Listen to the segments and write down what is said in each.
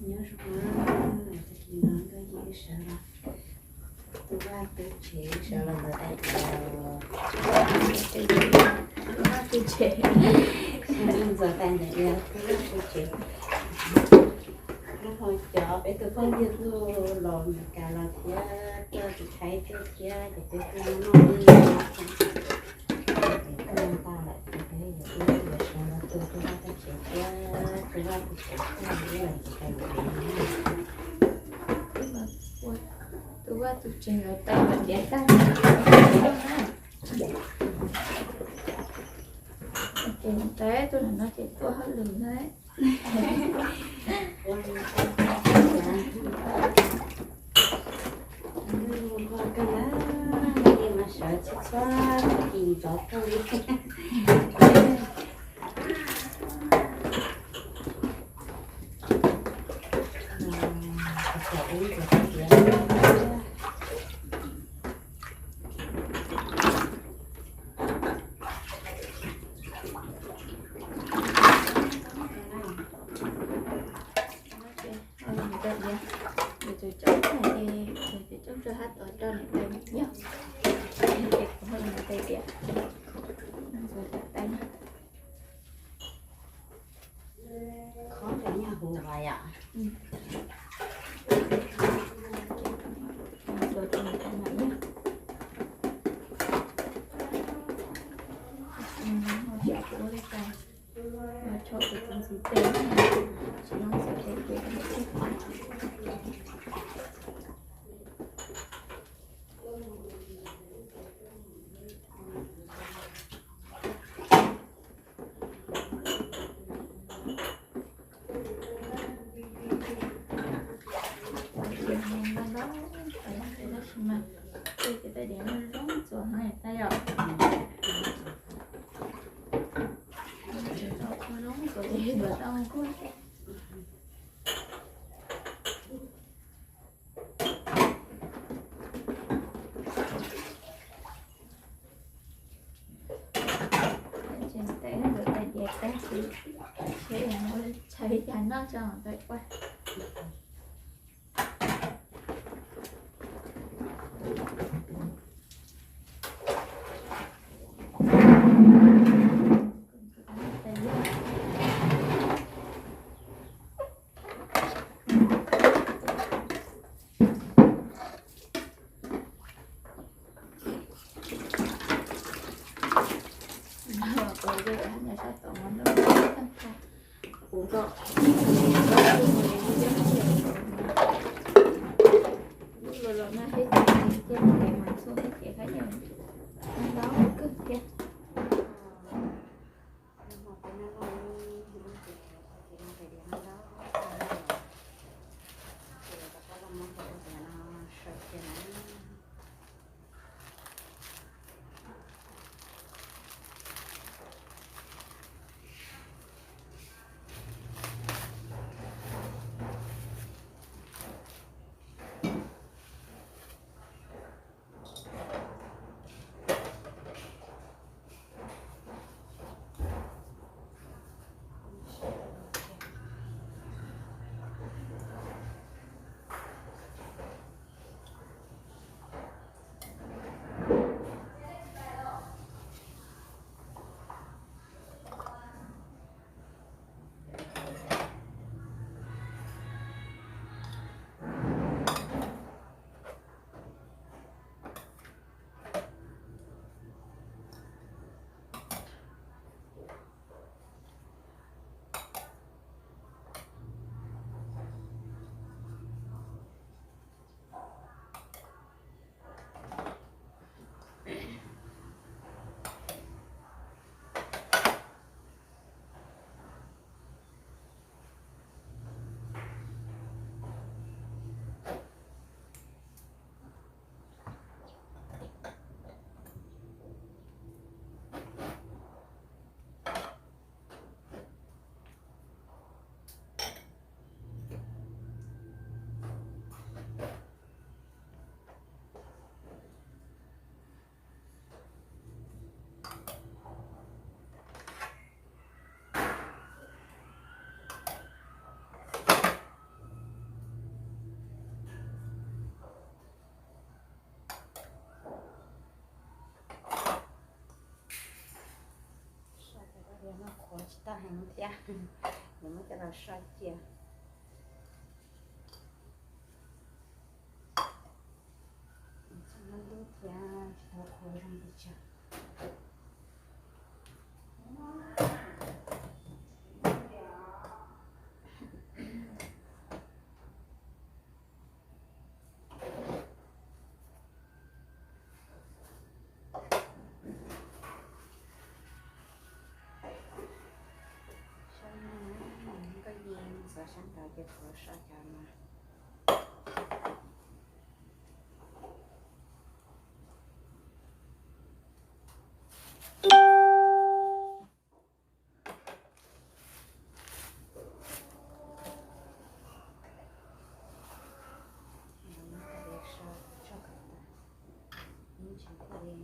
Nyob zoo na, tag kis no Nkauj Yim wb sawv los tu vaj tu tsev, sawv los ntxuav tais diav. Tu vaj tu tsev, ntxuav tais diav, tu vaj tu tsev. Nyob hauv cov peb tus phooj ywg tuaj los Meskas los thiab, tuaj tiv thaiv tuaj thiab ces peb tuaj noj noj ib noj tag lawm ces peb yuav wb yuav sawv los tu tu vaj tu tsev thiab, tu vaj tu tsev thiab wb los ntxuav tais diav. Tu vaj tu tsev los tais diav tag na. Ces tais tus no ces tuaj hauj lwm na. Sawv txhua txhua tag kis ntxov kawg li. Mus tais diav, yuav tsum coob tag ces yuav tsum coob tsuag hab tom rau niam tais yog. Ces kuv mus tais diav, ntxuav cov tais na. Khob tais nyuag huv vas yom. Ntxuav rau niam tais mam yog. Ua li cas los tshuav kuv tus ntxuav tes, tsis zoo ntxuav tes ces kuv thiaj tau. Tab sis mas tej tais diav no zoo ntxuav heev tais yom. Zoo ntxuav ces ntxuav tau kuj. Ces tais ntxuav tais diav tag ces seb yuav muab tshais li cas noj tso tais ua. Kuv ua sab tom no lub tag nrho, kuv kom lub los mas thiab ces mus ces mas txhua ces khaub ncaws ntau kawg thiab. Thiab, yuav muab coj los soj cia. Txhob muab dub thiab tsis tau qhuav zoo pes tsawg. Sab no nkauj nyi ntxuav sab nraud ces kuv soj cov no. Ib ntsis thiaj li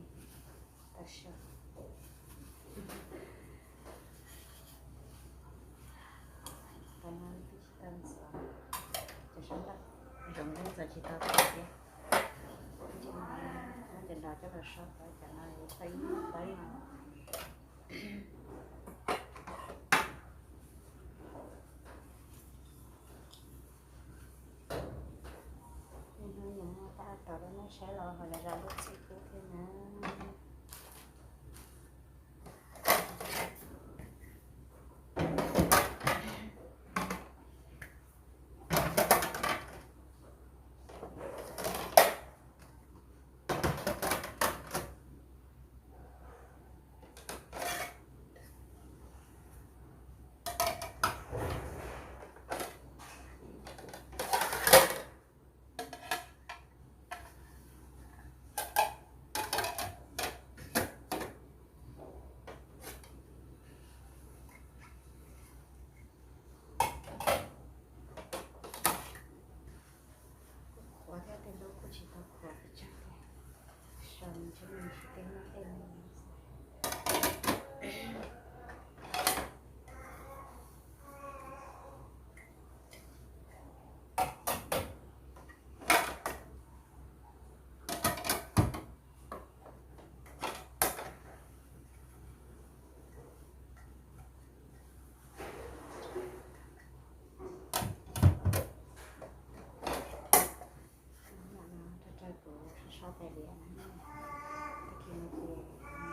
tau soj. Tam no twb tsis tau ntxuav, cov sab nraud, zoov ntxuav tsis tau tag thiab. Muab cov nraud coj los soj tau, cov no yuav tau ib hnub tau no. Hnub no tab tom rau nej saib los ho zam lub txim kub thiab na. Kuj qhuav thiab, tej lub kuj tsis tau qhuav pes tsawg thiab. Sau ntshe nws tsis tej noj tej no. Kuv sau tais diav na, tag kis no ces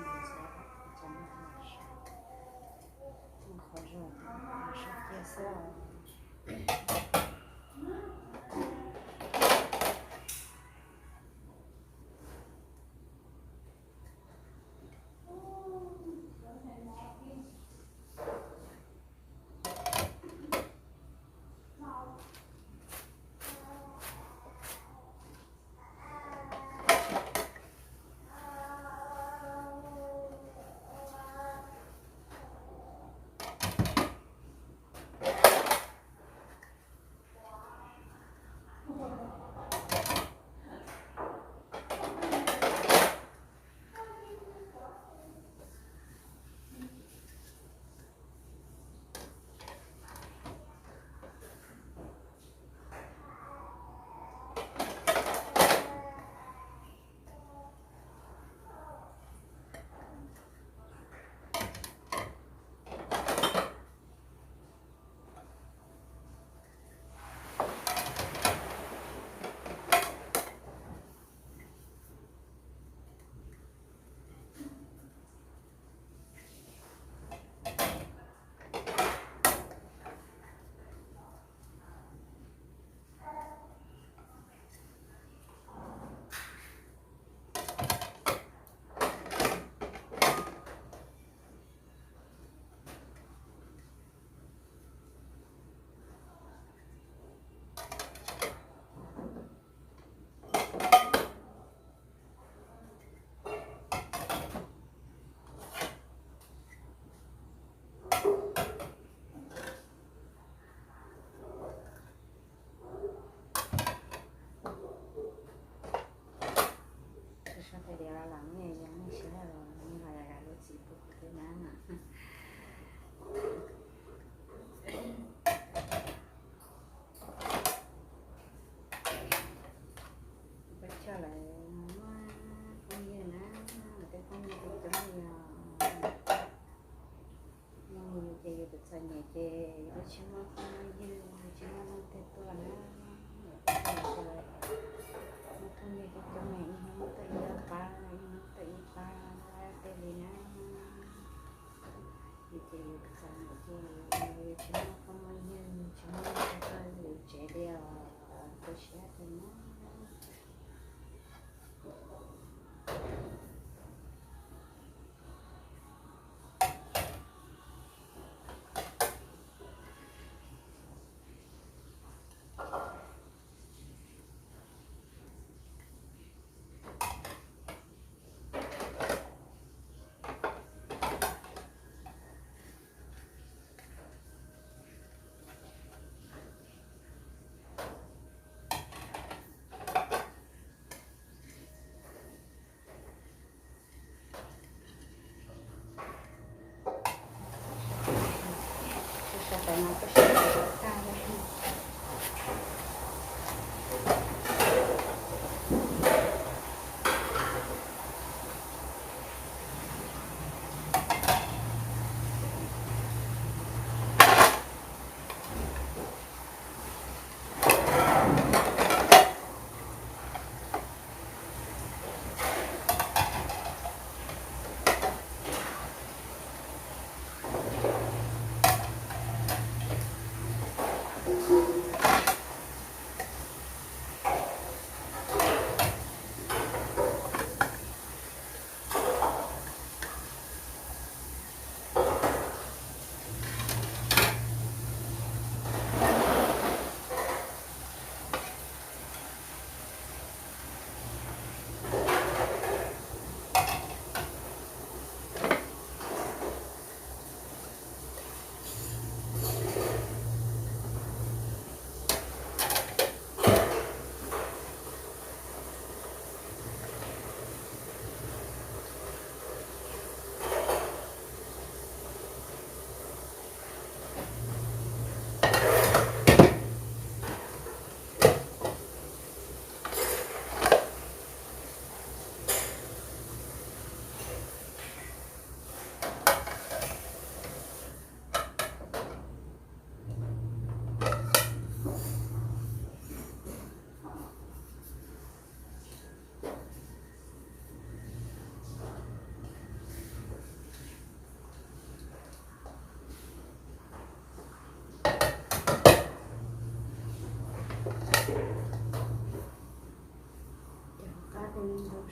Sau nyob zog,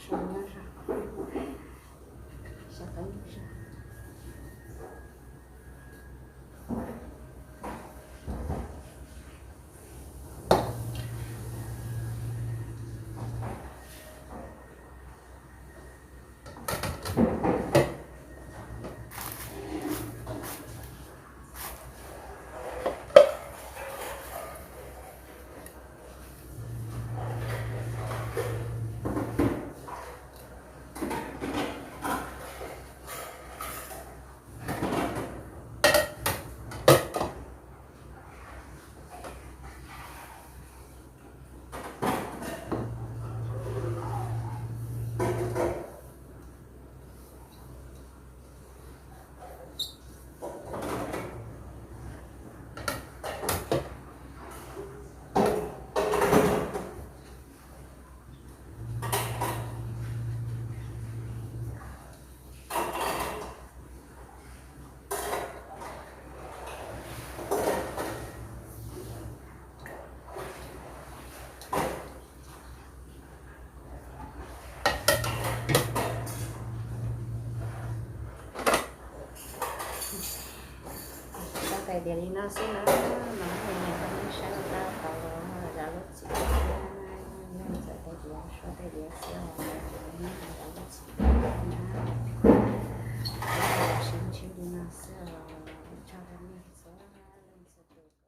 sau qab nyob zog. Suab tais diav li no xwb na, mas nej niam pog nej saib tau los zam lub txim thiab. Yog txawm tais diav suab tais diav xwb os, ces nej zam lub txim thiab na. Ces sib ntsib li no xwb os, ua tsaug rau nej txhua leej txhua tus.